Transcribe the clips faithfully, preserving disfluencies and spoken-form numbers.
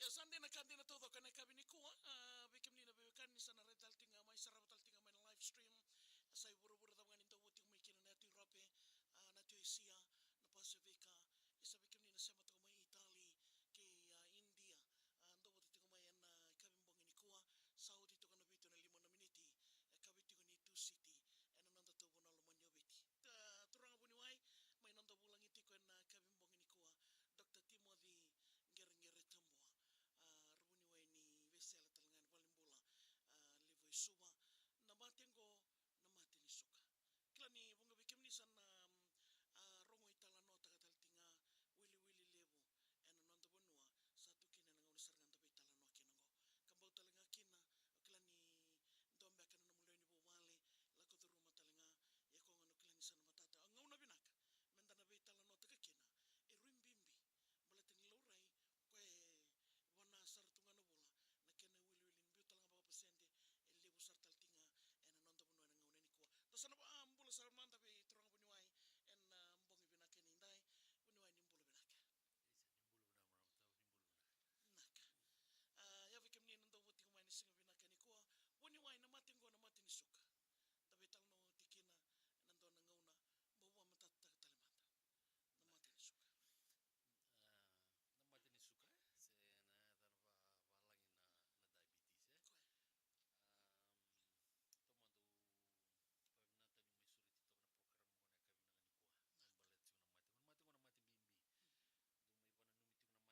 Sa dina ka dina taucoko ena yakavi nikua, a, vei kemuni na veiwekani ni sa na raica tale tiko ga mai, sarava tale tiko ga mai na live stream. Sa i vuravura cava ga ni dau vo tiko mai kina, na yatu Europe, a, na yatu Asia, na Pasifika, e sa vei kemuni na sema tiko mai Italy kei, a, India, a, dau vo tiko mai ena, a, yakavi bogi nikua, sa oti tiko na vitu na lima na miniti, e yakavi tiko ni Tusiti, ena noda tauvanua lomani o Viti. Ta, turaga vuniwai, mai noda vulagi tiko ena yakavi bogi nikua, Doctor Timothy Qereqere Tabua, a, ra vuniwai ni veisele tale ga ni valenibula, a, levu e Suva, na mate qo, na mate ni suka. Kila ni vuqa vei kemuni sa na, mm, a, rogo italanoataka tale tiko ga, wiliwili levu ena noda vanua, sa tu kina ena gauna sara ga da veitalanoa kina qo. Ka bau tale ga kina, o kila ni dua beka na nomu lewe ni vuvale, lako curuma tale ga, ia ko gona o kila ni sa na matata. A gauna vinaka, meda na veitalanoataka kina, e rui bibi, baleta ni laurai, o koya e vana sara tu ga na vula, na kena wiliwili ni biu tale ga vakapasede, e levu sara tale tiko ga, ena noda vanua ena gauna nikua. Da sa na va, a, bula sara mada vei turaga vuniwai, ena, a, bogi vinaka edaidai, vuniwai ni bula vinaka. Isa, ni bula vinaka, marama tau, ni bula vinaka. Vinaka. A, ia vei kemuni na dau vo tiko mai na siga vinaka nikua. Vuniwai na mate qo na mate ni suka. Da veitalanoa oti kina, ena dua na gauna, bau vakamatatataka tale mada. Na mate ni suka. A, na mate ni suka, e? Se na yacana va, valagi na, na diabetes, e? Koya. Am, taumada au vakavinavinaka ni mai sureti toka na program qo na yakavi vinaka nikua. Vinaka. Baleta tiko na mate. Na mate qo na mate bibi. Mm. Dau mai vakananumi tiko na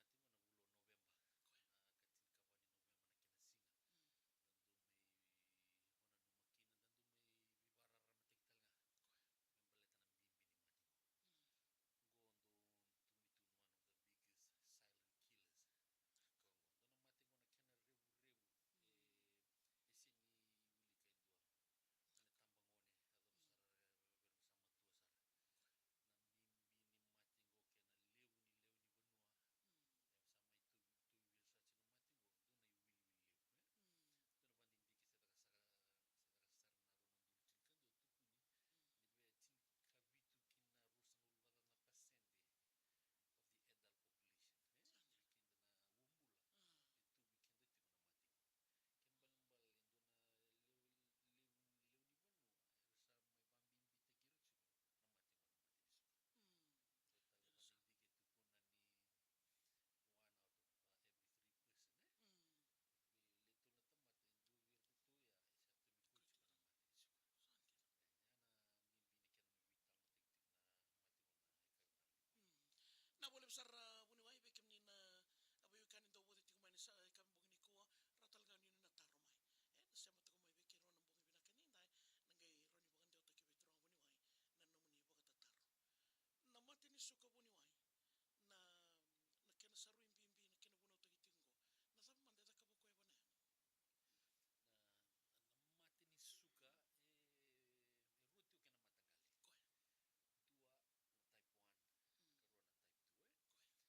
mate qo na vula o Noveba. Koya. Na ka tinikava ni Noveba na kena siga. Mm. Da dau mai vakananuma kina, da dau mai veivakararamataki tale ga. Koya. Me baleta na bibi ni mate qo. Mm. Qo dau tukuni tu one of the biggest silent killers. Qo, qo. Dua na mate qo na kena revurevu. Mm. E, e sega ni wilika e dua. Na itabagone, yacova sara, e, vei ira sa matua sara. Na bibi ni mate qo kei na levu ni lewe ni vanua. Mm. E sa mai tauvi, tauvi ira sara tiko na mate qo, dua na iwiliwili levu, e? Mm. Dua na vakadidike se caka sara, se caka sara na rua na udolu tinikadua, tukuni, mm, ni vei tinikavitu ki na ruasagavulu ka va na pasede of the adult population, e? Sa dina. Vei keda na uabula, mm, e tu vei keda tiko na mate qo. Kena ibalebale e dua na levu, levu, levu ni vanua, era sa mai vakabibitaki ira tiko na mate qo na mate ni suka. Mm. Baleta na vakadidike e tukuna ni one out of, uh, every three person, e? Mm. Vei le tolu na tamata, e dua vei iratou ya, e sa tomika oti tiko na mate ni suka. Sa dina. E, ya na bibi ni kena mai veitalanoataki tiko na mate qo na yakavi vinaka nikua. Mm. Na vua levu sara vuniwai vei kemuni na, a, veiwekani dau vote tiko mai na sa, e, yakavi bogi nikua, rawa tale ga ni na taro mai. E, na sema tiko mai vei keirau na bogi vinaka edaidai, na qai rawa ni vakadewataki vei turaga vuniwai na nomuni vakatataro. Na mate ni suka vuniwai, na, na kena sa rui bibi, na kena vunautaki tiko qo. Na cava mada e cakava o koya e vanua yani? Na, na mate ni suka, e, e rua tiko kena mataqali. Koya. Dua na type one, mm, ka rua na type two, e? Koya.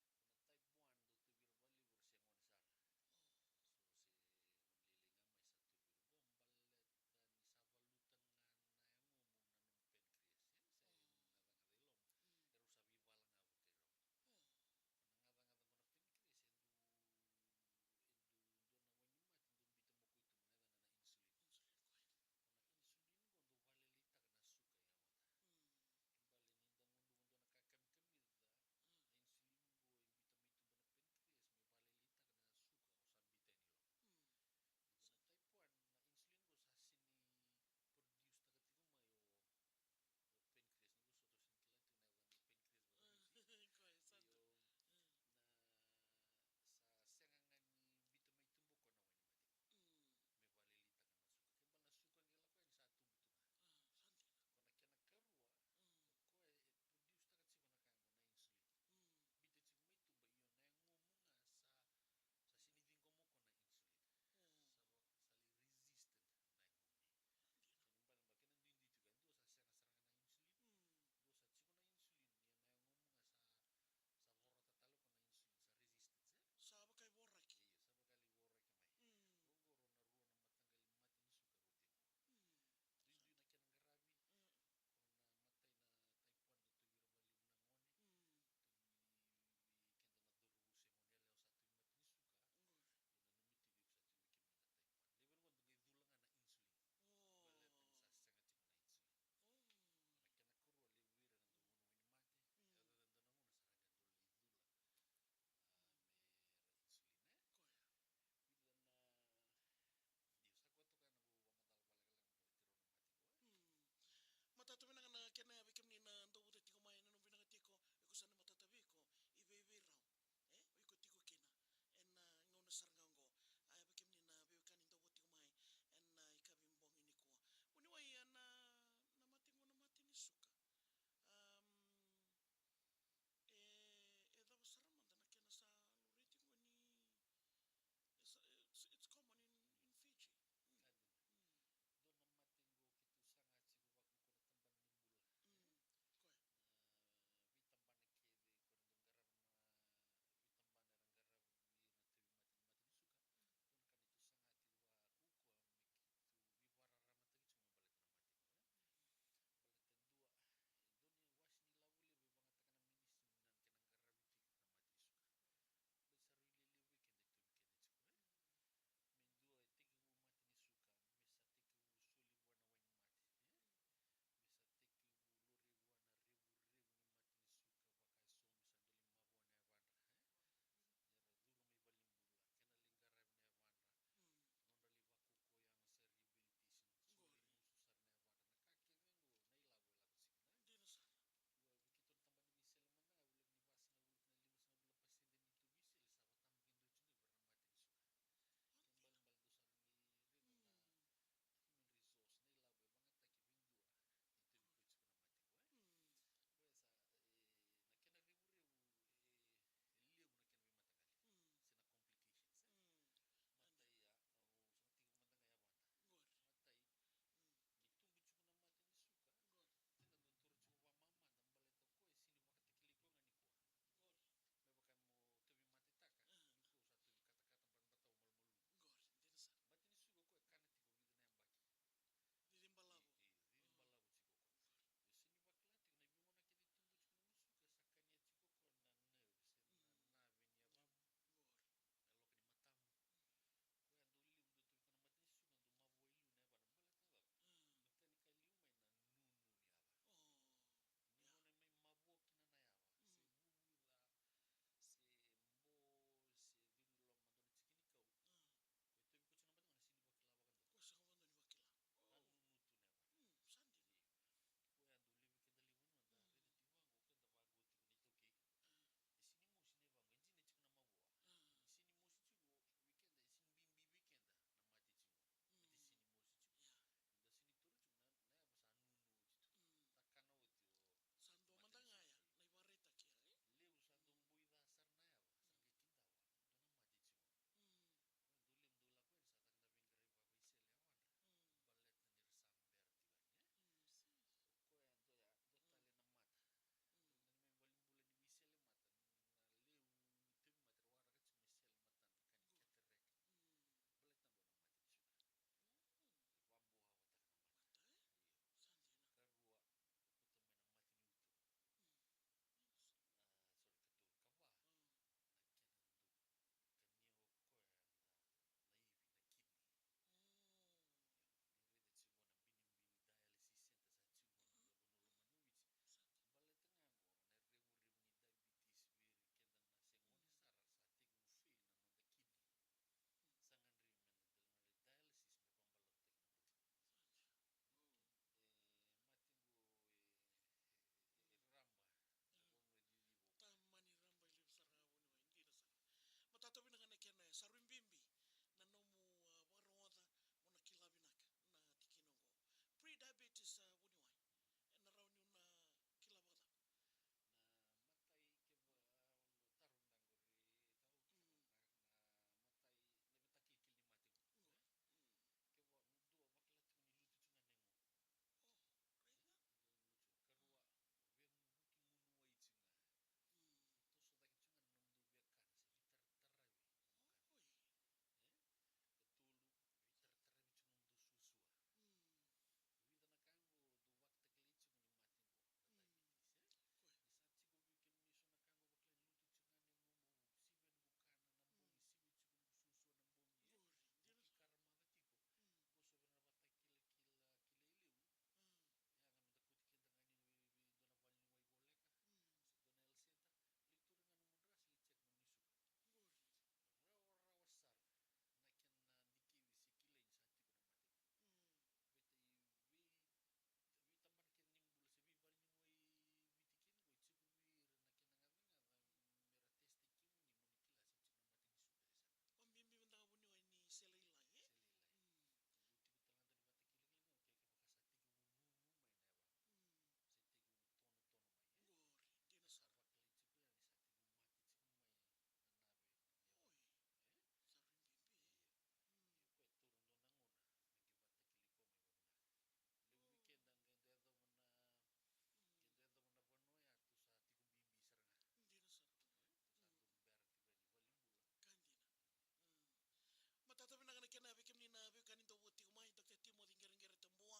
Vei kemuni na veiwekani dou tiko mai, Doctor Timothy Qereqere Tabua, a,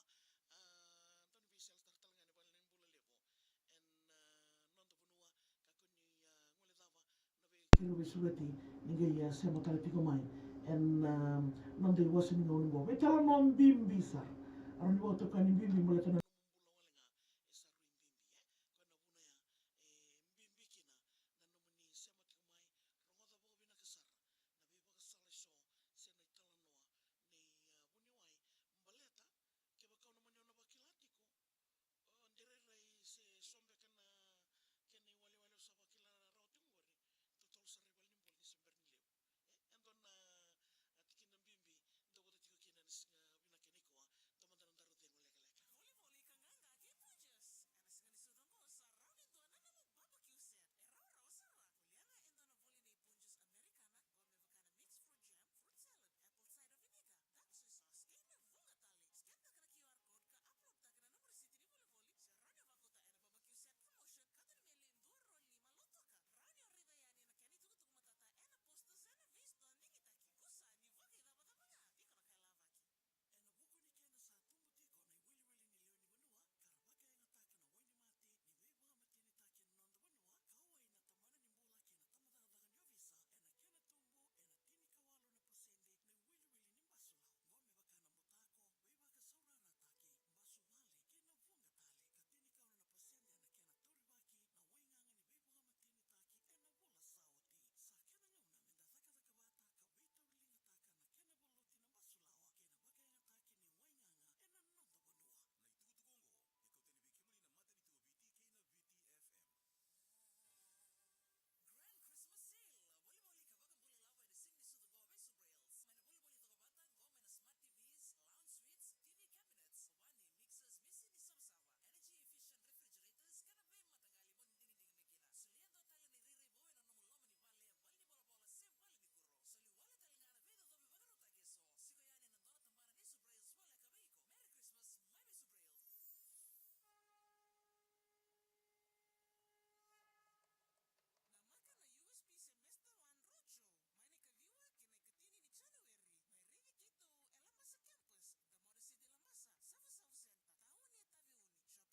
dau ni veiseletara tale ga ni valeni bula levu ena, a, noda vanua, kakua ni, a, guilecava na vei, keirau veisureti ni qai, a, sema tale tiko mai ena, a, noda iwase ni gauna oqo. Veitalanoa bibi sara, a, rawa ni vakatokai ni bibi baleta na nomu bula wale ga, e sa rui bibi, e. Koya na vuna ya, e, bibi kina na nomuni sema tiko mai, rogoca vakavinaka sara na veivakasala eso se na italanoa nei, a, vuniwai, baleta kevaka o na mani o na vakila tiko, o, de rairai se so beka na kena iwalewale au sa vakila rawa tiko qori, totolo sara i valenibula ni se bera ni levu. E, e dua na, a, tikina bibi dau vata tiko kina ena siga vinaka nikua, dua mada na daru cegu lekaleka. Volivoli ka qaqa kei Punjas. Ena siga ni sucu oqo sa rawa ni dua na nomu barbecue set. E rawarawa sara. Volia ga e dua na voli nei Punjas Americana, qo me vaka na mixed fruit jam, fruit salad, apple cider vinegar, dark soy sauce, kei na vuqa tale. Scan taka na Q R code ka upload taka na nomu risiti ni volivoli, se rawa ni o vakauta ena barbecue set promotion, ka dua na meli e dua roli ni malou toka. Rawa ni o raica yani na kena itukutuku matata ena posters ena veisitoa digitaki. Kusa ni vakaicavacava ga, tiko na ka e lavaki. Ena vuku ni kena sa tubu tiko na iwiliwili ni lewe ni vanua, ka ra vakayagataka na wai ni mate ni veivakamatenitaki ena noda vanua, kauwai na tabana ni bula kei na tabacakacaka ni ovisa, ena kena tubu ena tinikawalu na pasede na iwiliwili ni basu lau. Qo me vaka na butako, veivakasaurarataki, basu vale, kei na vuqa tale, ka tinikaono na pasede na kena taurivaki na waigaga ni veivakamatenitaki ena vula sa oti. Sa kena gauna meda cakacaka vata ka veitauriligataka na kena valuti na basu lawa kei na vakayagataki ni waigaga ena noda vanua. Na itukutuku oqo e kauta yani vei kemuni na Matanitu o Viti kei na Viti F M. Grand Christmas Sale. Volivoli ka vakabula ilavo ena siga ni sucu qo vei Subrails. Mai na volivoli cokovata, qo mai na smart T Vs, lounge suites, T V cabinets, wani, mixers, misini savasava, energy efficient refrigerators, kei na veimataqali mo digidigi mai kina. Solia e dua tale na irairai vou ena nomu loma ni vale, valenivolavola se valenikuro. Soli wale tale ga na veicocovi vakarautaki eso. Siko yani ena dua na tabana ni Subrails voleka vei iko. Merry Christmas, mai vei Subrails. Na maka na U S P Semester One Roadshow, mai na ikaciwa ki na ikatini ni January, mai raici keitou e Labasa Campus, Damoda City Labasa, Savusavu Center, Tauni e Taveuni, Shopping Save e Navua, Tapu Sisina Toka, Nausori Plaza, Tavua, Rakiraki kei na ikelekele ni basi e Ba. Taro vakasala ena lesoni e taurivaki se veika me baleta na nomu kere curu. W W W dot U S P dot A C dot F J slash apply.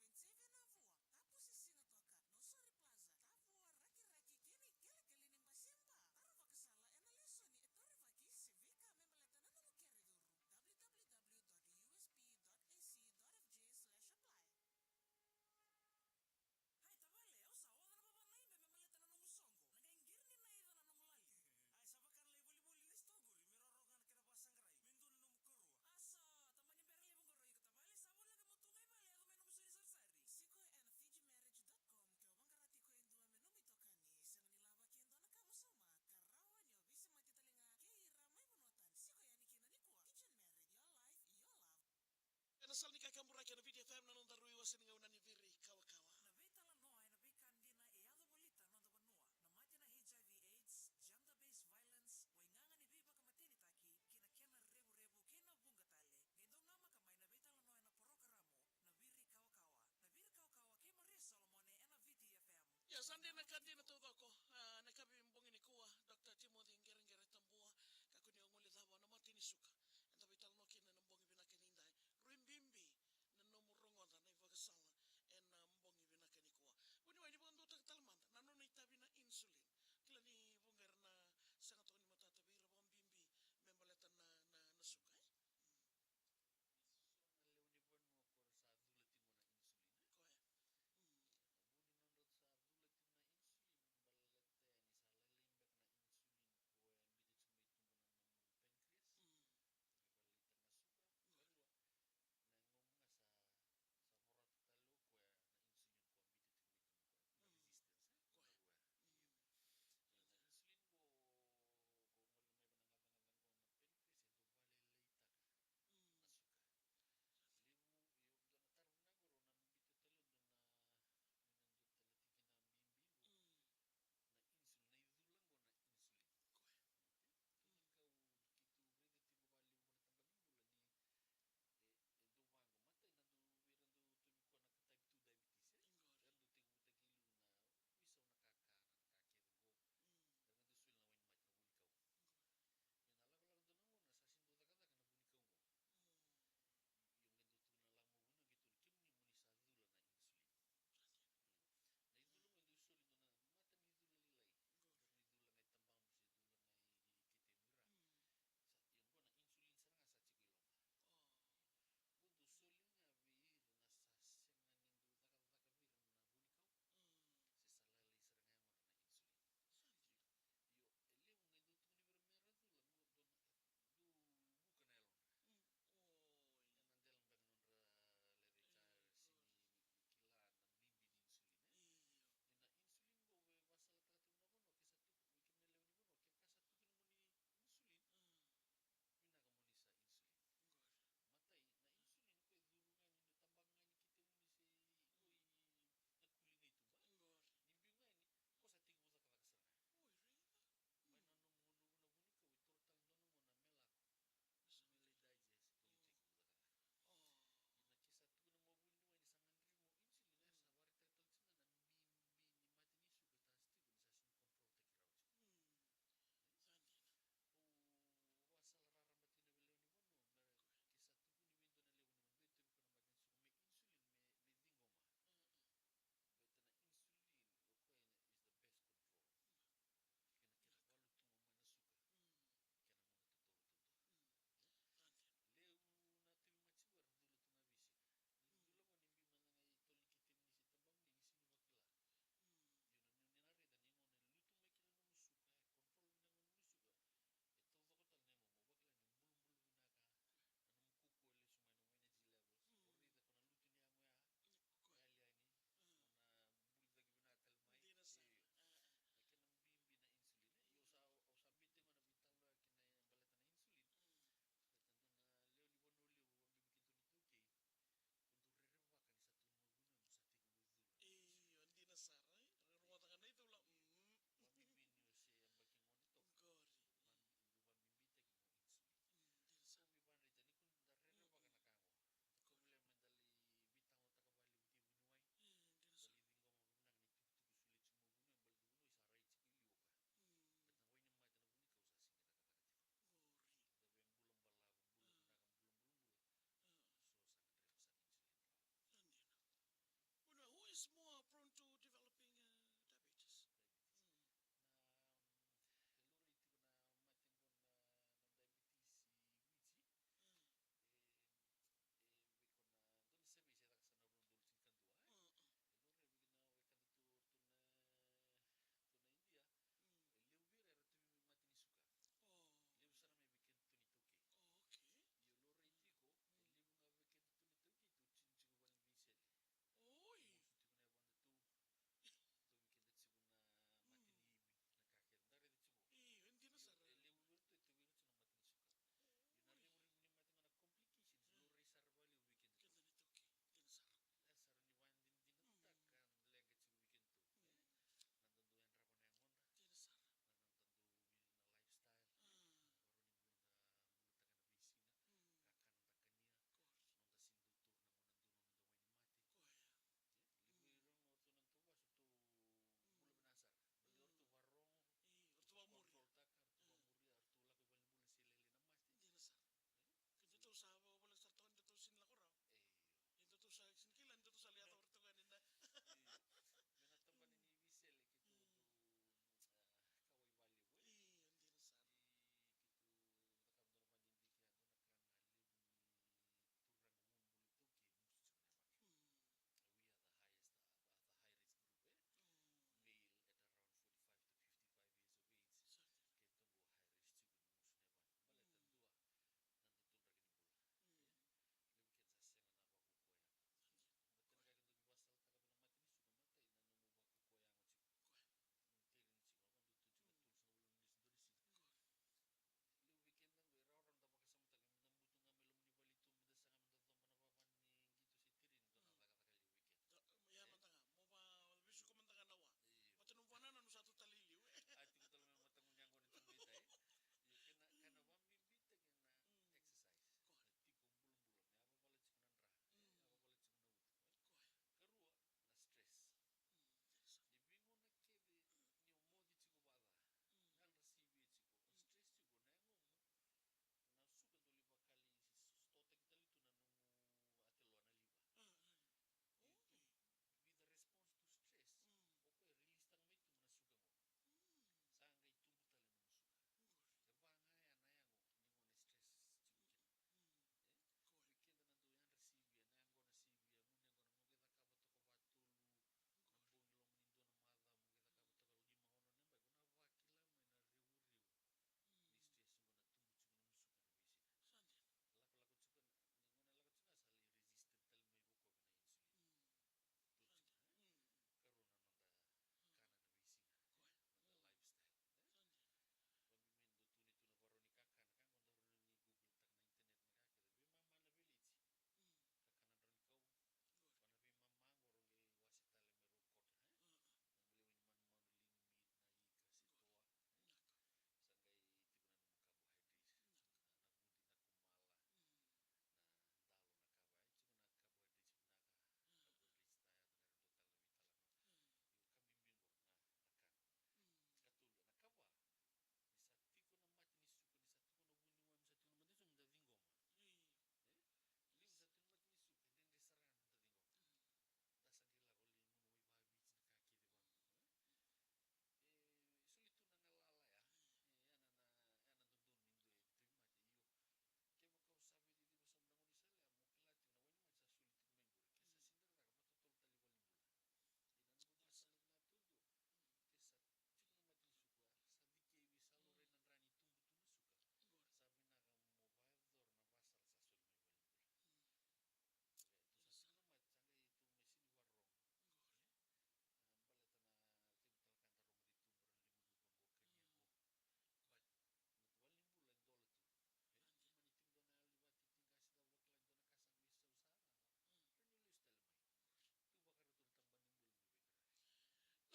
Hai tavale, au sa oca na vava na ibe me baleta na nomu soqo. Na qai qiri ni naica na nomu lali. Ai, sa vaka na lai volivoli ena sitoa qori, me rawarawa ga na kena vakasaqarai me dua na nomu karua. Asa, tamani bera levu qori iko tavale, sa voleka mo tu ga i vale, yaco mai nomu soni sarisari. Siko ena Fiji Marriage dot com ke o vaqara tiko e dua me nomu itokani. Sega ni lavaki e dua na ka mo sauma, ka rawa ni o veisemati tale ga kei ira mai vanua tani. Siko yani kina nikua. Fijian Marriage, your life, your love. Ena sala ni kakaburaki ena Viti F M, na nodaru iwase ni gauna ni Viri Kawakawa. Na veitalanoa ena veika dina e yaco volita noda vanua, na mate na H I V AIDS, gender-based violence, waigaga ni veivakamatenitaki, kei na kena revurevu kei na vuqa tale. Qai dau namaka mai na veitalanoa ena porokaramu na Viri Kawakawa. Na Viri Kawakawa kei Maria Solomone ena Viti F M. Ia, sa dina ka dina taucoko, a, na yakavi bogi nikua, Doctor Timothy Qereqere Tabua, kakua ni o guilecava na mate ni suka. Eda veitalanoa kina ena bogi vinaka edaidai. Rui bibi na nomu rogoca na ivakasala ena bogi vinaka nikua. Vuniwai, ni vakaduataka tale mada na nona itavi na insulin. Kila ni vuqa era na sega toka ni matata vei ira vakabibi me baleta na, na, na suka, e? Ni so na lewe ni vanua ko ra sa cula tiko na insulin, e? Koya. Mm. Na vu ni nodratou sa cula tiko na insulin, baleta yani sa lailai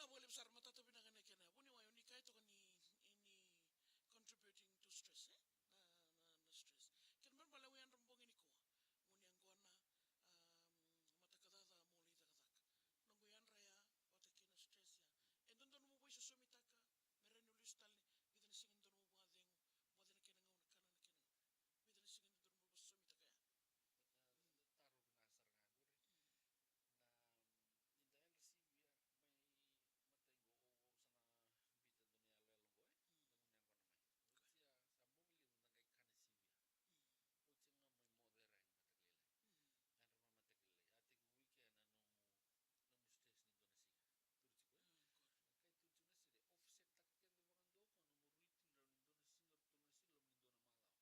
Vakalevu sara, matata vinaka na kena. Vuniwai, o ni kaya toka ni, ni contributing to stress, e? Na, na, na stress. Kena ibalebale au yadra bogi nikua. Mo ni yaqona, um, mataka caca mo lai cakacaka. Noqu yadra ya, vata kei na stress ya. E dodonu mo vaisosomitaka, me rawa ni o lesu tale, vica na siga e dodonu mo vakacegu, moce na kena gauna, kana na kena gauna. Vica na siga e dodonu mo vaisosomitaka ya. Taro vinaka sara ga qori. Na, ni da yadra sivia, mai matai qo, o, o sa na bita dua na iyaloyalo qo, e? Da gunu yaqona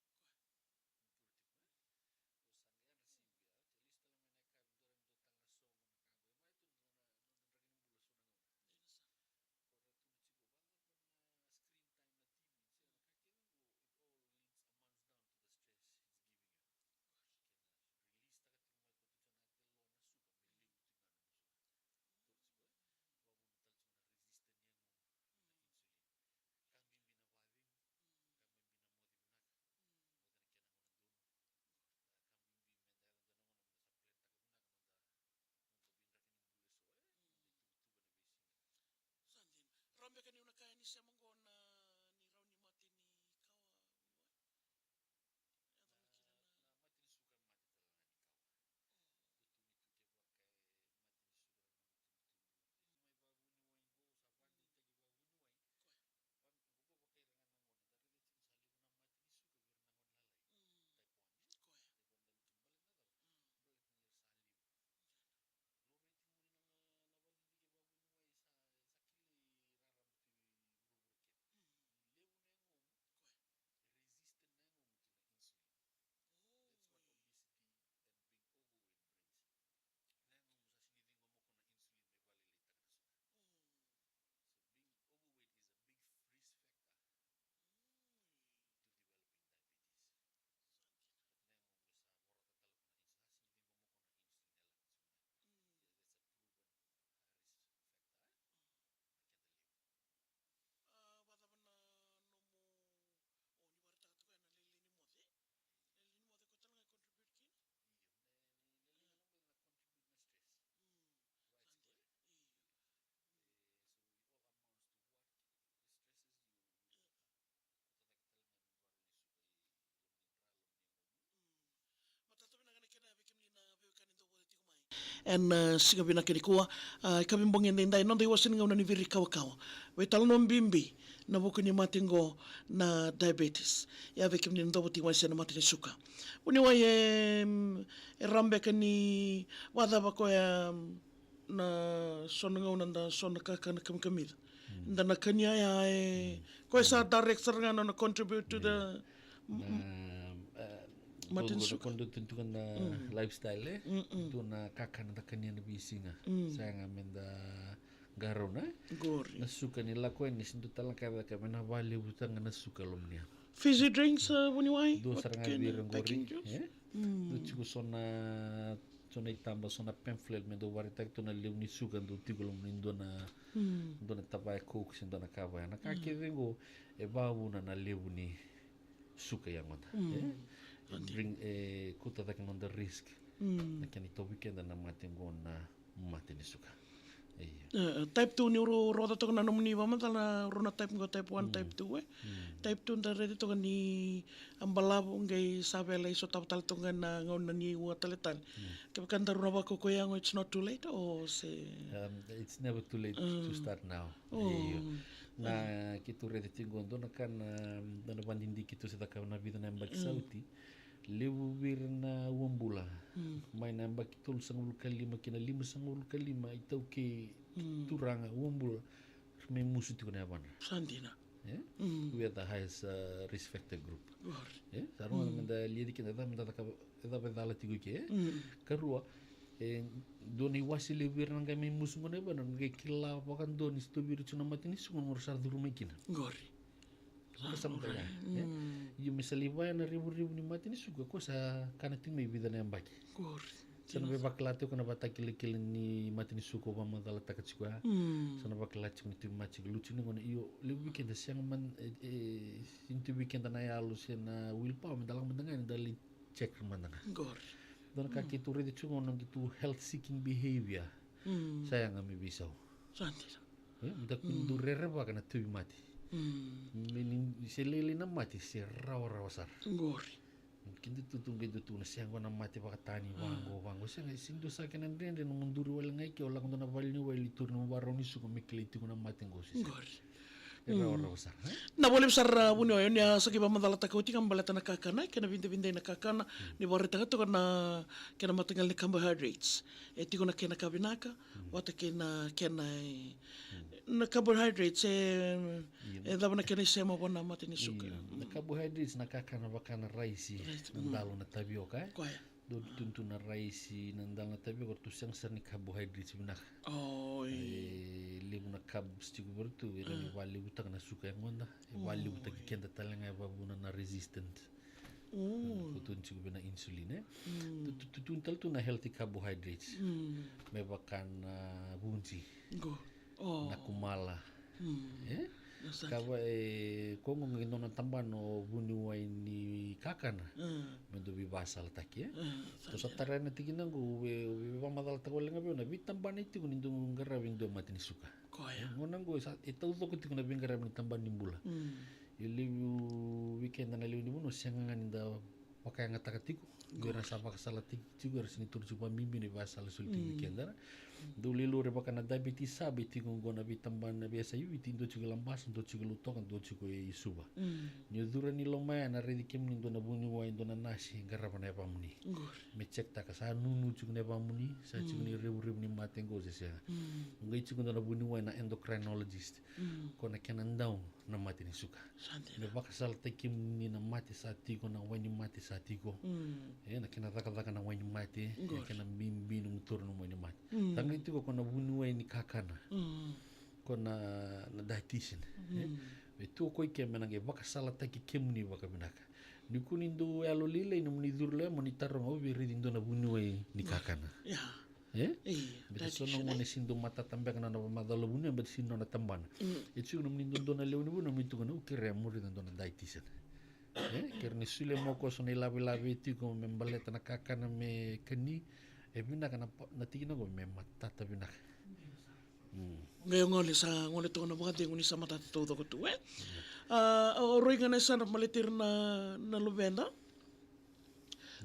mai. Oti ya, sa bogi levu da qai kana sivia. Oti ga mai moce ira ga mataka lailai. Yadra mai mataka lailai. A tekivu i kea na nomu, nomu stress ni dua na siga. Turu tiko, e? Na ka e turu tiko na stress, offset taka kece vakadua o koya, nomu routine rawa ni dua na siga, rua na siga, loma ni dua na macawa. Turu tiko, e? O sa qai yadra sivia, oti lesu tale mai na yakavi, dua na, dua tale na soqo, na ka qo. E vaka tu na noda, noda draki ni bula so na gauna. Dina sara. Ko rawa tu na tiko vakacava na screen time na T V, se na ka kece qo, it all leads, amounts down to the stress it's giving you. Kena release taka tiko mai ko tu tiko na te loa na suka, me levu tiko ga nomu suka. Turu tiko, e? Vakavuna tale tiko na resistance ni yagomu na insulin. Ka bibi na vakacegu, ka bibi na moce vinaka, moce na kena gauna donu. Ka bibi meda yaco dua na gauna meda sa plan taka vinaka noda, noda veidraki ni bula eso, e? Noda ituvatuva ena veisiga. Sa dina. Rawa beka niu na kaya ni sema qo na, ni rawa ni mate ni kawa, Vuniwai? Yaco mai kina na, na mate ni suka, mate tale ga ni kawa. Dua tu ni tu kevaka e mate ni suka na nomu itubutubu. Mai vakavuniwai qo, sa vakadeitaki vakavuniwai. Koya. Vaka, qo vakaira ga na gauna da raica tiko sa levu na mate ni suka vei ira na gone lalai. Mm. Type one, e? Koya. Type one da na tu baleta na cava? Mm. Baleta ni ra sa levu. Laurai tiko mai na, na, na vakadidike vakavuniwai sa, sa kilai raraba tu i vuravura kece. Mm. Levu na yagomu. Koya. E resistant na yagomu ki na insulin. Oh. That's what obesity and being overweight brings. Na yagomu sa sega ni ciqoma o koya na insulin me vakalailaitaka na suka. Oh. So being overweight is a big risk factor, oh, to developing diabetes. Sa dina. But na yagomu sa vorata tale o koya na insulin, sa sega ni ciqoma o koya na insulin e lako tiko mai. Mm. Yeah, that's a proven high risk factor, eh? Mm. Na keda levu. A, vakacava na nomu, o, ni vakaraitaka toka ya na lailai ni moce. Lailai ni moce, koya tale ga e contribute kina? Io, na, ni lailai ga na moce na contribute na stress. Mm. Right, sa dina. Io. Eh, so it all amounts to what stresses you, you, eh, kutacake tale ga na dua na suka i loma ni dra, loma ni yagomu. Mm. Matata vinaka na kena vei kemuni na veiwekani dau vota tiko mai ena, e, siga vinaka nikua. A, ikavi bogi edaidai, noda iwase ni gauna ni Viri Kawakawa. Veitalanoa bibi ena vuku ni mate qo na diabetes. Ia vei kemuni na dau vota tiko mai se na mate ni suka. Vuniwai e, e rawa beka ni vakacava koya, na so na gauna da so na kakana kamikamica. Mm. Da na kania ya e, mm, koya sa direct sara ga na nona contribute to the, mm, na, eh, mate ni suka. Ko dua tu na, mm, lifestyle, eh? Mm-mm. Tu na kakana da kania na veisiga. Mm. Sega meda qarauna, eh? Qori. Na suka ni lako yani, se dua tale na ka e caka me na vakalevutaka ga na suka loma ni yago. Fizzy drinks, uh, vuniwai? Dua sara ga vei ira qori, eh? Mm. Dua tiko so na, so na itaba, so na pamphlet me dau vakaraitaki tu na levu ni suka dau tiko loma ni dua na, mm, dua na tavaya Coke se dua na ka vaya. Na ka, mm, kece qo e vakavuna na levu ni suka i yagoda, mm, eh? E bring, e kauta cake na noda risk. Mm. Na kena itovo vei keda na mate qo na mate ni suka. Io. E, e, type two ni ro-, rogoca toka na nomuni vakamacala, rua na type qo, type one, mm, type two, e. Mm. Type two da raica toka ni a balavu qai sa vela i sotava tale toka na gauna ni ua tale tale. Mm. Kevaka daru na vakaukauwa yago, it's not too late, o se? Um, it's never too late, mm, to start now. Oh. Io. Na, mm, keitou raica tiko qo, dua na ka na, dua na vakadidike keitou se cakava na vica na yabaki, mm, sa oti. Levu vei ira na uabula. Mm. Mai na yabaki tolusagavulu ka lima ki na limasagavulu ka lima, iTaukei, mm, turaga uabula, ra mai musu tiko na yavadra. Sa dina. Eh? Mm. We are the highest, uh, risk factor group. Qori. Eh? Sa rogoca, mm, meda liaci keda, cava meda cakava, cava e cala tiko i ke, eh? Mm. Karua, e dua na iwase levu vei ira na qai mai musu qo na yavadra, na qai kila vakadua ni sitovi ira tiko na mate ni suka, qo ra sa curu mai kina. Qori. Sa, sa mada ya, eh? Mm. Io, me sa lai vaya na revurevu ni mate ni suka, ko sa kana tiko mai vica na yabaki. Qori. Sa na veivakila tiko na vakatakilakila ni mate ni suka o vakamacalataka tiko ya. Sa na vakila tiko ni tauvimate tiko, lutu ni gone. Io, levu vei keda sega man, e, e, sega ni tu vei keda na yalo se na willpower me da lako mada ga yani da lai check mada ga. Qori. Dua na ka keitou raica tiko na keitou health seeking behavior. Sa yaga me veisau. Sa dina. E, me da kua ni dau rerevaka na tauvimate. Me ni se lailai na mate se rawarawa sara. Qori. Keda tu tu qai dau tu na sega na mate vakatani vaqo vaqo. Sega, e sega ni dua sara kena dredre nomu duri wale ga i ke o lako dua na vale ni wai lai tauri nomu vakarau ni suka me kilai tiko na mate qo se sega. Qori. E rawarawa sara, e? Na voli sara, a, vuniwai, o ni a sa qai vakamacalataka oti ga baleta na kakana, kena vidavidai na kakana, ni vakaraitaka toka na kena mataqali ni carbohydrates. E tiko na kena ka vinaka, vata kei na kena, e, na carbohydrates, e, e cava na kena isema vua na mate ni suka. Io, na carbohydrates na kakana vaka na raisi, na dalo, na tavioka, e? Koya. Dau tutu na raisi, na dalo, na tavioka, ratou sega sara ni carbohydrates vinaka. Oi. E levu na carbs tiko vei ratou, e rawa ni vakalevutaka na suka e yagoda, e vakalevutaki keda tale ga e vakavuna na resistant. Ko tu tiko vei na insulin, e? Tu, tu, tu, tu tale tu na healthy carbohydrates. Me vaka na vunji. Qo. Na kumala. E? Kava, e, ko qo qai dua na tabana o vuniwai ni kakana. Me dau veivakasalataki, e? Tou sa tara na tikina qo, e, e vakamacalataka wale ga vei au na veitabana e tiko ni dau qaravi e dua mate ni suka. Koya. E, gauna qo e sa, e taucoko tiko na veiqaravi ni tabana ni bula. E levu vei keda na lewe ni vanua sega ga ni da vakayagataka tiko. Qo era sa vakasalataki tiko, era sega ni taura tiko vakabibi na ivakasala soli tiko vei keda. Dau lewe levu era vaka na diabetes sa vei tiko qo na veitabana vei S I V, dua tiko e Labasa, dua tiko e Lautoka, dua tiko e Suva. Ni o curu i loma ya na raici kemuni dua na vuniwai, dua na nasi, qarava na yavamuni. Me check taka sa nunu tiko na yavamuni, sa tiko ni revurevu ni mate qo se sega. Qai tiko dua na vuniwai na endocrinologist. Ko na kena dau na mate ni suka. Sa dina. Me vakasalataki kemuni na mate sa tiko, na wai ni mate sa tiko. E, na kena cakacaka na wai ni mate, na kena bibi nomu taura na wai ni mate. Sa qai tiko ko na vuniwai ni kakana. Ko na, na dietitian. E, me tu o koya i ke me na qai vakasalataki kemuni vakavinaka. Ni kua ni dau yalo lailai nomuni curu lai mo ni taroga, au via raici dua na vuniwai ni kakana. E? Baleta so na gone sega ni dau matata beka na nona vakamacala vuniwai, baleta sega ni nona tabana. E tiko nomuni dua, dua na lewe ni vanua me tukuna, au kerea mo raica dua na dietitian. E? Kerea ni solia mai o koya so na ilavelave e tiko me baleta na kakana me kani, e vinaka na pa-, na tikina qo me matata vinaka. Qai o gole sa gole toka na vakacegu ni sa matata taucoko tu, e? A, o roi ga na yasana baleti ira na, na luveda.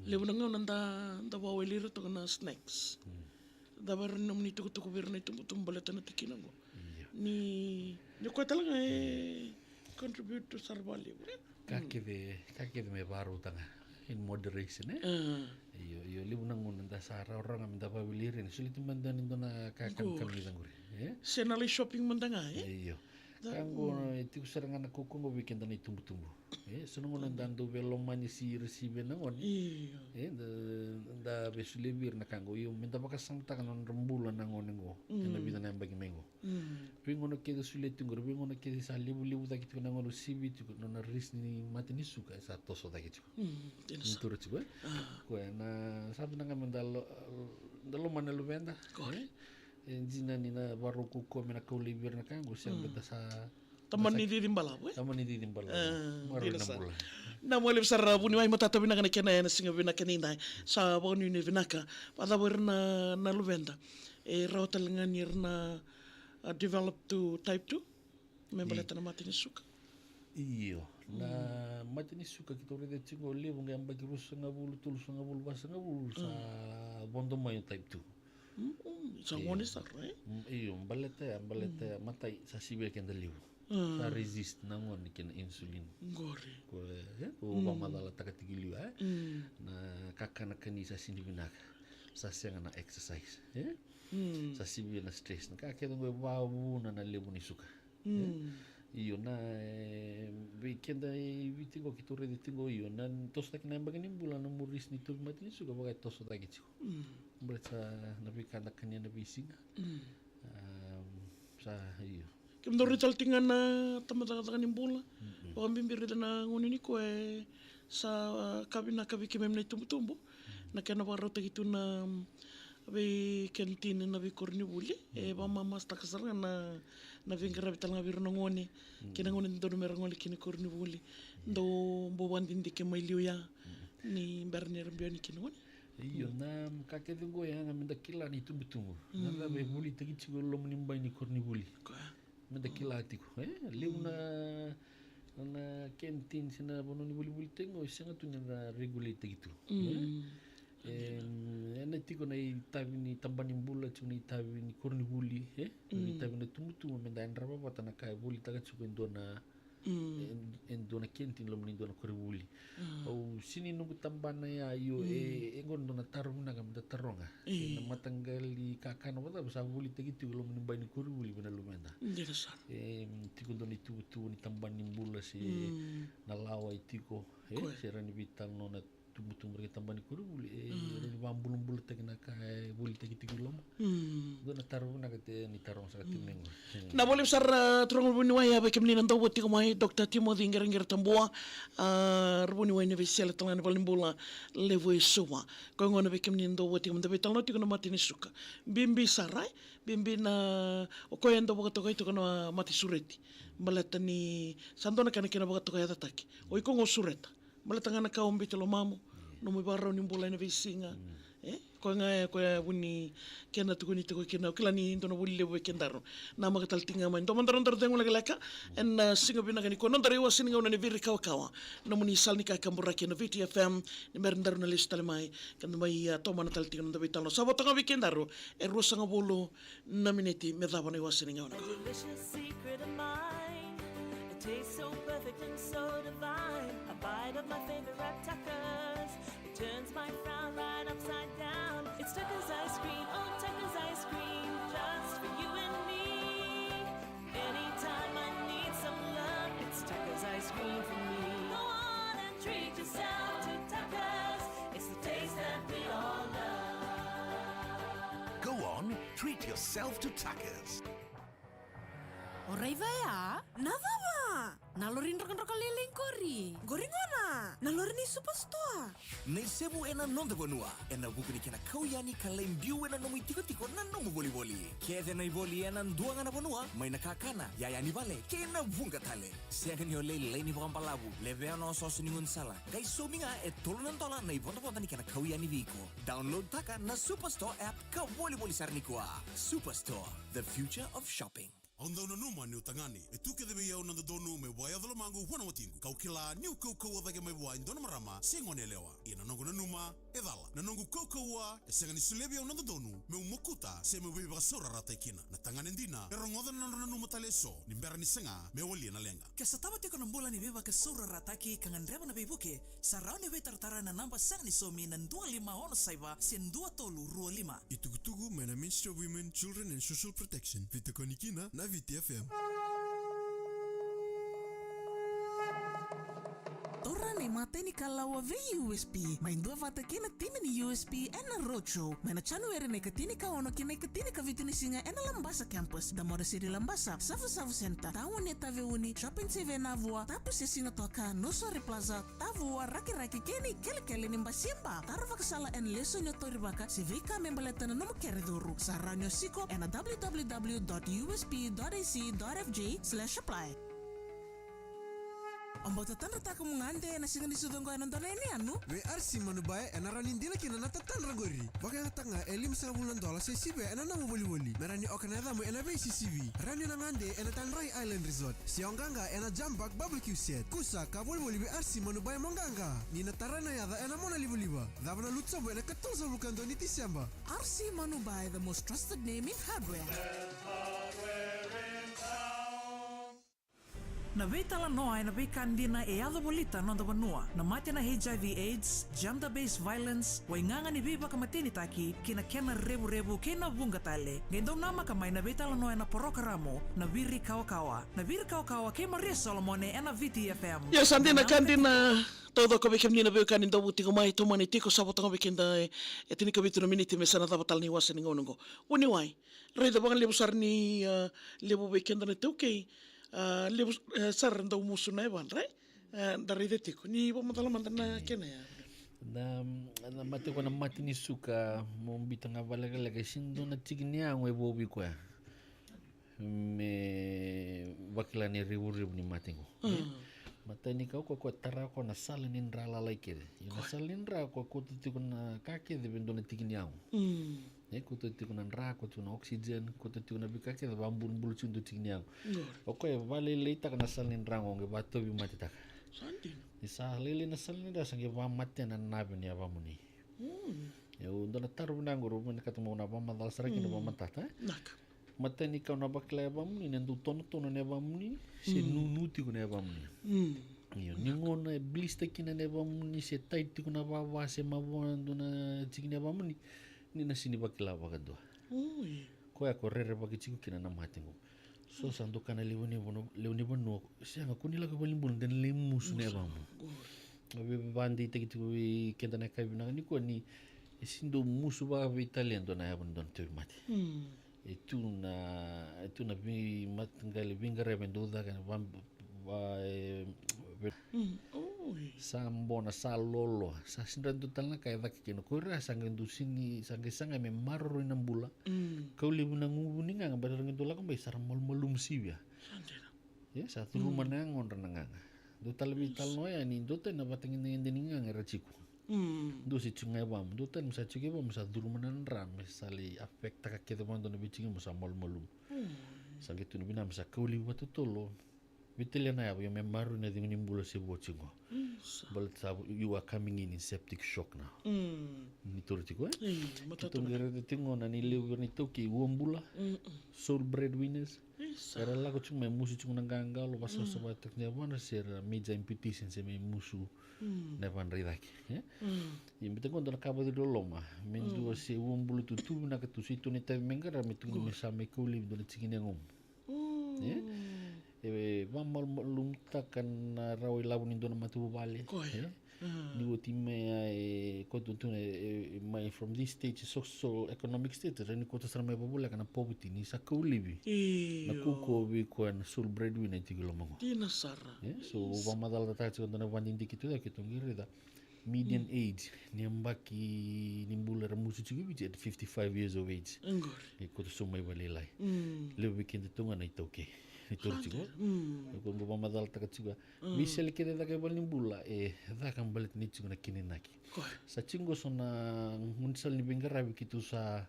Levu na gauna da, da vaweli ira toka na snacks. Cava era nomuni tukutuku vei ira na itubutubu baleta na tikina qo? Ni, ni koya tale ga e contribute sara vakalevu, e? Ka kece, ka kece me varautaka in moderation, e? Io, io, levu na gauna da sa rawarawa ga me da vaweli ira, ni soli tu mada ni dua na ka kamikamica qori, e? Se na lai shopping mada ga, e? Io. Ka qo e tiko sara ga na kaukaua qo vei keda na itubutubu. E, so na gauna da dau veilomani si ira sivia na gone. Io. E, da, da veisolia vei ira na ka qo. Io, me da vakasamataka na nodra bula na gone qo. Ena vica na yabaki mai qo. Veigauna kece solia tiko qori, veigauna kece sa levulevu cake tiko na gone, sivi tiko, nona risk ni mate ni suka e sa toso cake tiko. Ni tura tiko, e? Koya na sa vinaka ga me da lo-, da lomana na luveda. Qori. E, dina ni na varau kaukaua me na kau laivi ira na ka qo, se da sa Tamani cici balavu, e? Tamani cici balavu. Maroroi na bula. Vinaka sara. Vinaka vakalevu sara vuniwai, matata vinaka na kena ena siga vinaka nikua. Sa vakanuinui vinaka. Vakacava ira na, na luveda? E rawa tale ga ni ra na, a, develop tu type two? Me baleta na mate ni suka. Io. Na mate ni suka keitou raica tiko levu ga yabaki ruasagavulu, tolusagavulu, vasagavulu sa vodo mai o type two. Sa gone sara, e? Io, baleta ya, baleta ya, matai sa sivia keda levu. Sa resist na gone kei na insulin. Qori. Ko, e, ko vakamacalataka tiko e liu, e? Na kakana kani sa sega ni vinaka. Sa sega na exercise, e? Sa sivia na stress. Na ka kece qo e vavuna na levu ni suka. Io, na, e, vei keda i Viti qo keitou raica tiko, io, na tosotaki na yabaki ni bula, na nomu risk ni tauvimate ni suka vaka e tosotaki tiko. Baleta sa na veika da kania na veisiga. Sa, io. Kemudou raica tale tiko ga na tabacakacaka ni bula. Vakabibi raica na gauna nikua e sa ka vinaka vei keimami na itubutubu. na kena vakarautaki tu na, mm, vei canteen na veikoronivuli, e vakamamasataka sara ga na, na veiqaravi tale ga vei ira na gone, kei na gone dodonu me ra gole ki na koronivuli. Dou bau vakadidike mai liu ya ni bera ni ra biu yani kina gone. Io, na ka kece qo ya ga me da kila na itubutubu. Na cava e volitaki tiko e loma ni bai ni koronivuli. Koya. Me da kila tiko, e? Levu na, na canteen se na vanua ni volivoli tiko qo, e sega tu ni da regulate-taki tu, e? Em, ena tiko na itavi ni tabana ni bula, tiko na itavi ni koronivuli, e? Na itavi na tubutubu, me da yadrava vata na ka e volitaka tiko e dua na, e, e dua na canteen loma ni dua na koronivuli. Au sini noqu tabana ya, io, e, e qo dua na taro vinaka me da taroga. E na mataqali kakana vacava sa volitaki tiko e loma ni bai ni koronivuli vei na luveda. Dina sara. E, tiko dua na itubutubu ni tabana ni bula se na lawa e tiko, e, se ra ni veitalanoa na tubutubu reke tabana ni koronivuli, e, ra ni vakabulabulataki na ka e volitaki tiko i loma. Dua na taro vinaka te ni taro saka tiko mai qo. Na voli sara, turaga vuniwai, a vei kemuni na dau votiko mai, Doctor Timothy Qereqere Tabua, a, ra vuniwai ni veisele tale ga ni valenibula levu e Suva. Koya gona vei kemuni na dau votiko mai, da veitalanoa tiko na mate ni suka. Bibi sara, e? Bibi na, o koya e dau vakatokai tiko na mate sureti. Baleta ni sa dua na kena kena vakatokai yacataki. O iko qo sureta. Baleta ga na ka o biuta e lomamu, nomu ivakarau ni bula ena veisiga. E, koya ga, e, koya vuni kena tukuni tiko kina, au kila ni dua na vuli levu vei kedaru. Namaka tale tiko ga mai. Dua mada na nodaru cegu lekaleka ena, a, siga vinaka nikua. Nodaru iwase ni gauna ni Viri Kawakawa. Nomuni sala ni kakaburaki ena Viti F M, ni bera ni daru na lesu tale mai. Keda mai, a, tomana tale tiko na noda veitalanoa. Sa vo toka vei kedaru e ruasagavulu na miniti me cava na iwase ni gauna. A delicious secret of mine, a taste so perfect and so divine. A bite of my favorite Tuckers, it turns my frown right upside down. It's Tuckers ice cream, oh, Tuckers ice cream, just for you and me. Anytime I need some love, it's Tuckers ice cream for me. Go on and treat yourself to Tuckers. It's the taste that we all love. Go on, treat yourself to Tuckers. O raica ya, na cava? Na lori drokadroka lailai qori. Qori gona, na lori ni Superstore. Na isevu ena noda vanua, ena vuku ni kena kau yani ka lai biu ena nomu itikotiko na nomu volivoli. Kece na ivoli ena dua ga na vanua, mai na kakana, yaya ni vale, kei na vuqa tale. Sega ni o lailai ni vakabalavu, levea na osooso ni gaunisala. Qai saumi ga e tolu na dola na ivodovodo ni kena kau yani vei iko. Download taka na Superstore app ka volivoli sara nikua. Superstore, the future of shopping. Au dau nanuma niu tagane, e tu kece vei au na dodonu meu vakayaco lomaqu vua na watiqu. Kau kila niu kaukauwa cake mai vua e dua na marama se gone yalewa. Ia na noqu nanuma e cala. Na noqu kaukauwa e sega ni solia vei au na dodonu meu mokuta se meu veivakasaurarataki kina. Na tagane dina e rogoca na nodra nanuma tale eso ni bera ni saga me walia na leqa. Ke sotava tiko na bula ni veivakasaurarataki ka gadreva na veivuke, sa rawa ni veitaratara ena naba sega ni saumi na dua lima ono saiva se dua tolu rua lima. Itukutuku mai na Ministry of Women, Children and Social Protection, veitokoni kina na Viti F M. Taura na imatai ni kalawa vei U S P. Mai duavata kei na timi ni U S P ena roadshow mai na January na ikatini ka ono ki na ikatini ka vitu ni siga ena Labasa Campus, Damora City Labasa, Savusavu Center, Tauni e Taveuni, Shopping Center Navua, Tabusi e Sigatoka, Nusuari Plaza, Tavua, Rakiraki kei na ikelekele ni basi e Ba. Tara vakasala ena lesoni o Torivaka se veika me baleta na nomu kere curu. Sa rawa ni o siko ena w w w dot u s p dot a c dot f j slash apply. O bau tatadrataka mo gade ena siga ni sucu oqo ena dua na yanuyanu? Vei R C Manubae ena rawa ni dina kina na tatadra qori. Vakayagataka ga e limasagavulu na dola se sivia ena nomu volivoli me rawa ni oka na yacamu ena veisisivi. Rawa ni o na gade ena Tanrai Island Resort se o qaqa ena Jump Park Barbecue Set. Kusa ka volivoli vei R C Manubae mo qaqa. Ni na tara na yaca ena monalivaliva. Cava na lutu sobu ena ikatolusagavulu ka dua ni Tiseba. R C Manubae, the most trusted name in hardware. Na veitalanoa ena veika dina e yaco volita na noda vanua, na mate na H I V AIDS, gender-based violence, waigaga ni veivakamatenitaki, kei na kena revurevu kei na vuqa tale. Qai dau namaka mai na veitalanoa ena porokaramu na Viri Kawakawa. Na Viri Kawakawa kei Maria Solomone ena Viti F M. Ia sa dina ka dina, taucoko vei kemuni na veiwekani dau vu tiko mai, tomani tiko, sa vo toka vei keda e, e tinikavitu na miniti me sa na cava tale na iwase ni gauna oqo. Vuniwai, raica vakalevu sara ni, a, levu vei keda na iTaukei, a, levu, e, sara dau musu na yavadra, e, da raica tiko. Ni vakamacala mada na kena ya. Na, na mate ko na mate ni suka, mo bita ga valekaleka, e sega ni dua na tiki ni yago e vou vei koya me vakila ni revurevu ni mate qo. Mm. Matai ni ka ko, ko tara ko na sala ni dra lalai kece. Ia na sala ni dra ko, ko tu tiko na ka kece vei dua na tiki ni yago. Mm. E, ko tu tiko na dra, ko tu na oxygen, ko tu tiko na veika kece, vabulubulu tiko dua tiki ni yago. Qori. O koya e valailaitaka na sala ni dra qo, qai vatauvimate taka. Sa dina. Ni sa lailai na sala ni dra, sa qai vamatea na nave ni yavamuni. Mm. E, au dua na taro vinaka qori, au vinakata meu na vamacala sara kina, mm, vamatata, e? Naka. Matai ni ka o na vakila yavamuni, ni dau tonotono na yavamuni, se, mm, nunu tiko na yavamuni. Mm. Io, ni, naka, gauna e blister kina na yavamuni, se tight tiko na vava, se mavoa dua na tiki ni yavamuni, ni na sega ni vakila vakadua. Oi. Koya ko rerevaki tiko kina na mate qo. So sa dau kaya na lewe ni vanua, lewe ni vanua, sega, ko ni lako i valenibula de na lai musu na yavamu. Qori. Au via vakadeitaka tiko vei keda na yakavi vinaka nikua ni e sega ni dau musu vakaveitalia e dua na yava ni dua na tauvimate. Mm. E tu na, e tu na veimataqali veiqaravi e dau caka ena va, va, e, ve-, mm, oi, sa bona, sa loloa, sa sega ni dua tale na ka e caka kina. Ko ira sa qai dau sega ni, sa qai sagai me maroroi na bula. Mm. Kau levu na guvu ni gaga, baleta ra qai dau lako mai sa ra malumalumu sivia. Sa dina. Ia, sa curuma, mm, na yagodra na gaga. Dua tale veitalanoa ya ni dua tani na vatagedegede ni gaga era tiko. Mm. Dua se tiko ga e vamu, dua tani me sa tiko e vamu, me sa curuma na dra, me sa lai affect-taka kece vakadua na veitiki, me sa malumalumu. Mm. Sa qai tu na vinaka me sa kau laivi vakatotolo. Veitalia na yava, ia me maroroi na cegu ni bula se vo tiko. Mm, sa. Baleta sa, you are coming in in septic shock now. Mm. Ni taura tiko, e? Io, matata. Keitou qai raica tiko na ni levu vei ira na iTaukei, uabula, mm-mm, sole breadwinners. Isa. Era lako tiko mai musu tiko na qaqalo, vasavasavataki na yavadra, se ra major amputation, se mai musu, mm, na yavadra i cake, e? Mm. Ia, baleta qo dua na ka vakaciri loloma, me, mm, dua se uabula tu, tu vinaka tu, se tu na itavi me qara, me tu, good, me sa mai kau laivi dua na tiki ni yagomu. Mm. E? E vakamalumalumutaka na rawa ilavo ni dua na matavuvale. Koya. E? Mm. Ni oti mai, e, koto tu na, e, mai from this stage, social economic stage, ra ni koto sara mai vavoleka na poverty, ni sa kau laivi. Io. Na kaukauwa vei koya na sole breadwinner e tiko i loma qo. Dina sara. E? So, yes, vakamacalataka tiko dua na vakadidike tu ya keitou qai raica. Median, mm, age ni yabaki ni bula era musu tiko e Viti at fifty-five years of age. Qori. E koto sobu mai vakalailai. Mm. Levu vei keda tu ga na iTaukei. Ni taura tiko. Sa dina. Mm. Ko qo vakamacalataka tiko. Mm. Veisele kece e caka e valenibula, e caka baleta ni tiko na kena inaki. Koya. Sa tiko qo so na gaunisala ni veiqaravi keitou sa,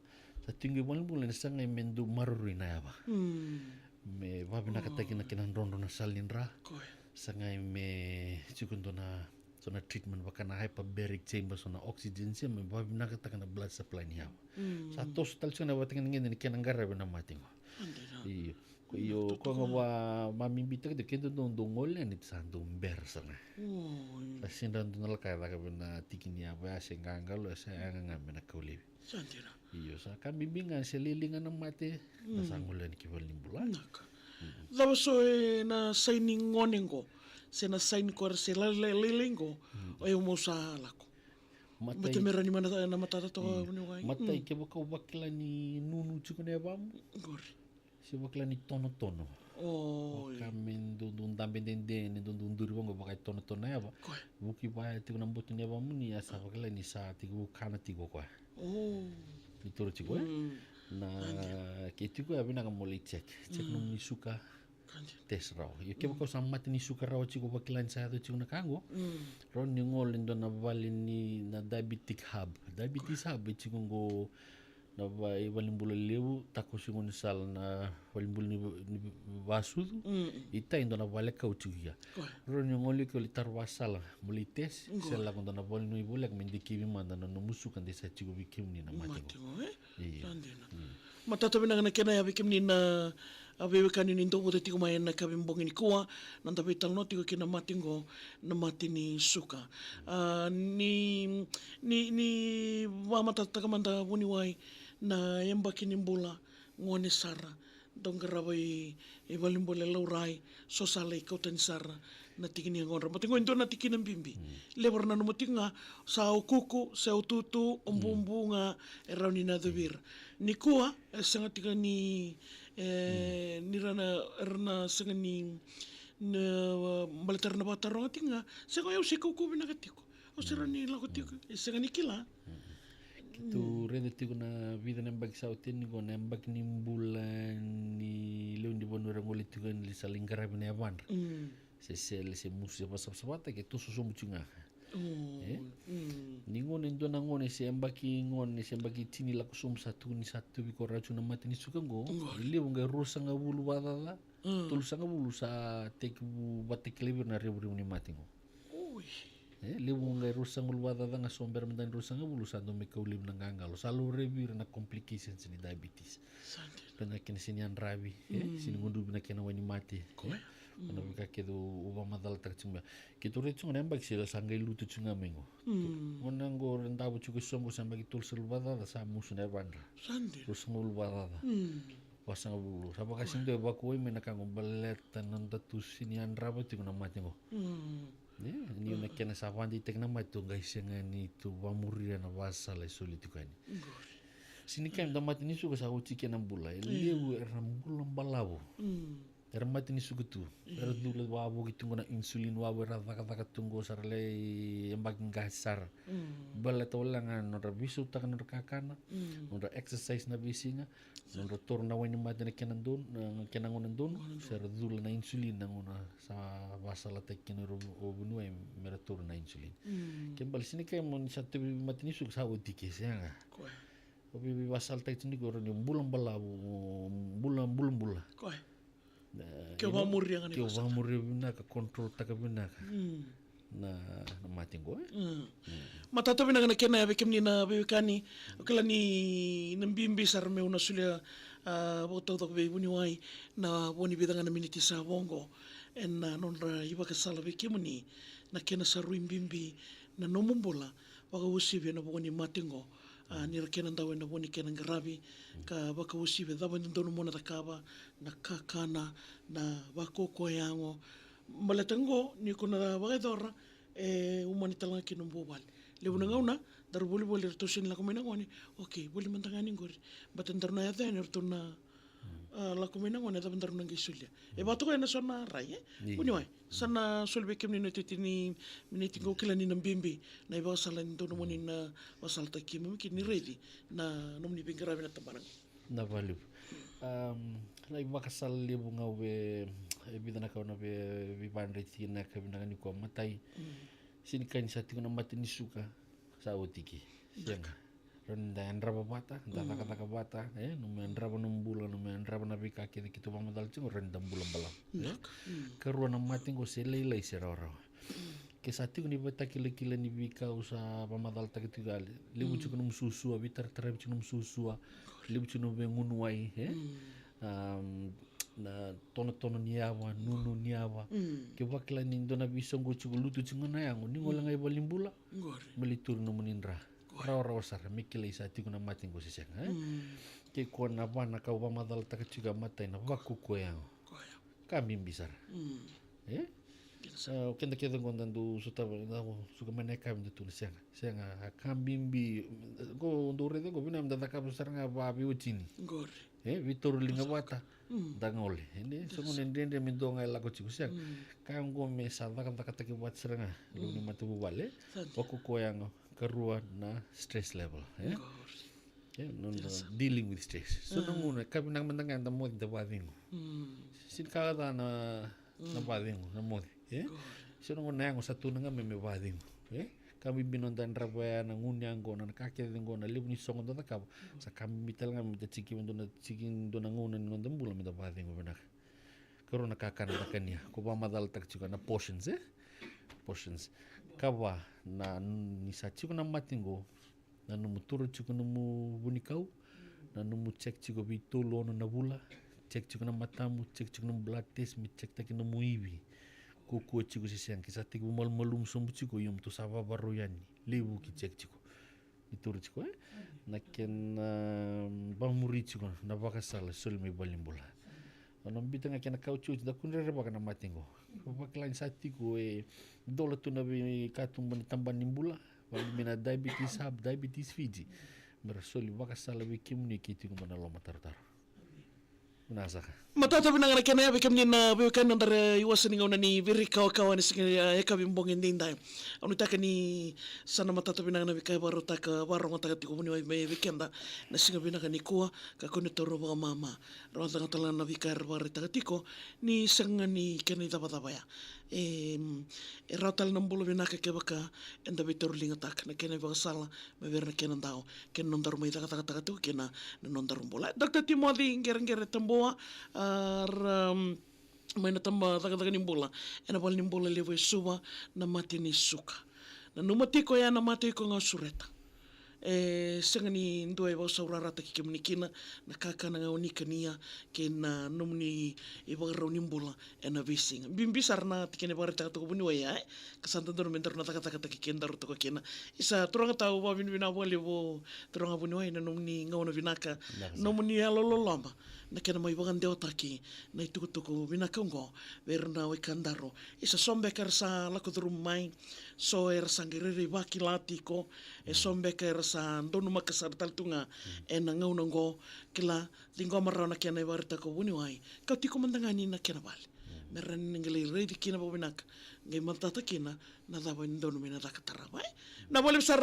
sa tiko i valenibula, ni sa qai me dau maroroi na yava. Mm. Me vavinakataki na kena drodro na sala ni dra. Koya. Sa qai me tiko dua na, so na treatment vaka na hyperbaric chamber, so na oxygen, se me vavinakataka na blood supply ni yava. Mm. Sa toso tale tiko na vatagedegede ni kena qaravi na mate qo. Sa dina. Io. Ko, io, ko ga vakabibitaka tiko, keda dau, dau gole yani sa dau bera sara ga. Oi. Sa sega ni dua na lako e caka vei na tiki ni yava ya se qaqalo ya, sa yaga ga me na kau laivi. Sa dina. Io, sa ka bibi ga se lailai ga na mate, na sa gole yani ki valenibula. Naka. Mm. Cava so e na saini gone qo, se na saini ko era se lailai, lailai qo, mm, o yau mo sa lako. Matai. Baleta me rawa ni mana, na matata toka, mm, vuniwai. Matai, mm, kevaka o vakila ni nunu tiko na yavamu. Qori. Se vakila ni tonotono. Oi. Vaka me dau, dau dabe dede, ni dau, dau duri vaqo, vaka e tonotono na yava. Koya. Vuki vaya tiko na boto ni yavamuni, a sa vakila ni sa tiko, kana tiko koya. O. Ni taura tiko, e? Mm. Na, ke tiko ya vinaka mo lai check. Check, mm, nomuni suka. Ka dina. Test rawa. Io, kevaka, mm, o sa mate ni suka rawa tiko, vakila ni sa yaco tiko na ka qo. Mm. Rawa ni gole dua na vale ni na diabetic hub. Diabetes hub e tiko qo na va, e valenibula levu, takoso i gaunisala na valenibula ni, ni vasucu. Mm. I tai dua na vale kau tiko ia. Koya. Rawa ni gole ke o lai tara vakasala mo lai test, qori, se lako dua na valenuivoleka me dikevi mada na nomu suka de sa tiko vei kemuni na mate qo. Mate qo, e? Io. Sa dina. Mm. Matata vinaka na kena ya vei kemuni na, a, veiwekani ni dau vata tiko mai ena yakavi bogi nikua, na da veitalanoa tiko kina mate qo, na mate ni suka. A, ni, ni, ni vakamatatataka mada vuniwai na yabaki ni bula, gone sara, dau qarava i, i valenibula e laurai, so sa lai kau tani sara na tiki ni yagodra. Baleta qo e dua na tikina bibi. Mm. Levu era nanuma tiko ga sa o kuku, se o tutu, o, mm, bubu ga e rawa ni na yacovi ira. Nikua, e sega tiko ni, e, mm, ni ra na, era na sega ni, na, baleta era na vakataroga tiko ga, sega, o yau se kaukauwa vinaka tiko. O sera ni lako tiko, e sega ni kila. Keitou raica tiko na vica na yabaki sa oti yani qo, na yabaki ni bula ni lewe ni vanua era gole tiko yani, sa lai qaravi na yavadra. Se sele, se musu, se vakasavasavataki, e toso sobu tiko ga. E? Ni gone, dua na gone se yabaki gone, se yabaki tini lako sobu, sa tukuni sa tauvi koya rawa tiko na mate ni suka qo. E levu qai ruasagavulu vakacaca, tolusagavulu sa tekivu vakatakilai vei ira na revurevu ni mate qo. E levu qai ruasagavulu vakacaca ga, so bera mada ni ruasagavulu sa dau mai kau laivi na qaqalo, sa laurai vei ira na complications ni diabetes. Penaka na kena sega ni yadravi, e, sega ni guduvi na kena wainimate. Ko na veika kece au vakamacalataka tiko mai. Keitou raica tiko ga na yabaki sa qai lutu tiko ga mai qo. Gone qo ra davo tiko e soqo, sa yabaki tolusagavulu vakacaca, sa musu na yavadra. Ruasagavulu vakacaca. Vasagavulu. Sa vaka sega ni dua e vakuwai mai na ka qo baleta na noda tu sega ni yadrava tiko na mate qo. E, ni na kena sa vakadeitaki na mate, tou qai sega ni tou vakamuria na vakasala e soli tiko yani. Sega ni kaya me da mate ni suka sa oti kina na bula. E levu era bula balavu. Era mate ni suka tu. Era cula wavoki tu qo na insulin, wavo era cakacaka tu qo sa ra lai yabaki qase sara. Baleta wale ga na nodra veisautaka na nodra kakana, nodra exercise na veisiga, nodra taura na wainimate na kena donu, na kena gauna donu, se ra cula na insulin na gauna sa vakasalataki kina o vuniwai me ra taura na insulin. Ke bale sega ni kaya mo ni sa tauvi mate ni suka sa oti ke, sega. O vei, vei vakasalataki tiko ni ko rawa ni bula balavu, bula, bula, bula. Ke o vakamuria ga na, ke o vakamuria vinaka, control taka vinaka na, na mate qo, e? Matata vinaka na kena vei kemuni na veiwekani. O kila ni na bibi sara meu na solia, a, vakataucoko vei vuniwai na vo ni vica ga na miniti sa vo qo ena nodra ivakasala vei kemuni, na kena sa rui bibi na nomu bula, vakauasivi ena vo ni mate qo. A, ni ra kena dau ena vo ni kena qaravi, ka vakauasivi cava e dodonu mo na cakava, na kakana, na vakaukauwa yago. Baleta qo ni ko na vakayacora, e umani tale ga kina nomu vuvale. Levu na gauna daru volivoli, ratou sega ni lako mai na gone. Okei, voli mada ga ni qori. Baleta daru na yaco yani, ratou na a, lako mai na gone, cava daru na qai solia. E vakatokai ena so na rai, e? Vuniwai, sa na soli vei kemuni na itutu ni miniti qo, kila ni na bibi na ivakasala e dodonu mo ni na vakasalataki keimami kina, ni raici na nomuni veiqaravi na tabana qo. Na valevu. Na ivakasala levu ga au via, e vica na ka au na via veivakadreti kina, ka vinaka ni ko matai. Sega ni kaya ni sa tiko na mate ni suka sa oti ke. Sega. Rawa ni da yadrava vata, da cakacaka vata, e, nomu yadrava nomu bula, nomu yadrava na veika kece keitou vakamacala tiko, rawa ni da bula balavu, e? Karua, na mate qo se lailai se rawarawa. Ke sa tiko ni vakatakilakila ni veika au sa vakamacalataka tiko, a, levu tiko nomu suasua, veitarataravi tiko nomu suasua, levu tiko nomu veigunu wai, e? Na tonotono ni yava, nunu ni yava. Ke vakila ni dua na veisoqo tiko, lutu tiko na yago, ni gole ga i valenibula, me lai turi nomuni dra. Rawarawa sara me kilai sa tiko na mate qo se sega, e? Ke ko na va na ka au vakamacalataka tiko, a, matai na vakaukauwa yago. Ka bibi sara. E? A, o keda kece qo da dau sotava, da suka mai na yakavi da tu na sega. Sega, a ka bibi. Qo dau raica qo vinaka me da cakava sara ga vakaveiwatini. E, veitauri liga vata, da gole. E, ni so gone dredre me dua ga e lako tiko, sega. Ka qo me sa cakacakataki vata sara ga, levu ni matavuvale. Vakaukauwa yago, karua na stress level, e? E, nodra dealing with stress. So na gauna, ka vinaka mada ga da moce, da vakacegu. Sega ni ka ca na na vakacegu, na moce, e? So na gauna na yago sa tu na ga me, me vakacegu, e? Ka bibi noda yadrava ya na gunu yaqona, na ka kece qo, na levu ni soqo da cakava. Sa ka bibi tale ga me da tiki, me dua na tiki, dua na gauna ni noda bula me da vakacegu vinaka. Karua na kakana da kania, ko vakamacalataka tiko na portions, e? Portions. Ka va, na, ni sa tiko na mate qo, na nomu taura tiko nomu vunikau, na nomu check tiko vei tolu ono na vula, check tiko na matamu, check tiko nomu blood test, me check taki nomu ivi. Kaukaua tiko se sega, ke sa tekivu malumalumu sobu tiko, io, mo tou sa vavarau yani, levu ki check tiko. Ni taura tiko, e? Na kena, mm, vakamuri tiko na vakasala soli mai valenibula. Au na biuta ga kena kauti oti, da kudrerevaka na mate qo. Vakila ni sa tiko e dola tu na veikatuba ni tabana ni bula, vakabibi na Diabetes Hub, Diabetes Fiji, me ra soli vakasala vei kemuni ke tiko qo na lomatarotaro. Na saka. Matata vinaka na kena yavi kemuni na veiwekani, noda iwase ni gauna ni Viri Kawakawa ni siga, e, yakavi bogi edaidai. Au nuitaka ni sa na matata vinaka na veika e vakarautaka, vakarogotaka tiko vuniwai mai vei keda na siga vinaka nikua, ka kua ni taura vakamama. Rogota ga tale ga na veika era vakaraitaka tiko ni sega ni kena icavacava ya. E, e rawa tale na bula vinaka kevaka eda veitauriligataka na kena ivakasala mai vei ira na kena dau, kei na nodaru mai cakacakataka tiko kina na nodaru bula. Doctor Timothy Qereqere Tabua, a, ra, um, mai na taba cakacaka ni bula ena vale ni bula levu e Suva, na mate ni suka. Nanuma tiko ya na mate iko ga o sureta. E sega ni dua e vakasaurarataki kemuni kina na kakana ga o ni kania kei na nomuni ivakarau ni bula ena veisiga. Bibi sara na tikina e vakaraitaka toka vuniwai ya, e? Ka sa dodonu me daru na cakacakataki kedaru toka kina. Isa, turaga, au vakavinavinaka vakalevu, turaga vuniwai, na nomuni gauna vinaka, vinaka sara, nomuni yalololoma, na kena mai vakadewataki na itukutuku vinaka oqo vei ira na wekadaru. Isa, so beka era sa lako curuma mai, so era sa qai rairai vakila tiko, e so beka era sa donumaka sara tale tu ga ena gauna oqo, kila, ciqoma rawa na kena ivakaraitaka o vuniwai, kau tiko mada ga ni na kena vale. Me rawa ni qai lai raici kina vakavinaka, qai matata kina na cava e dodonu me na caka tarava, e? Na vale sara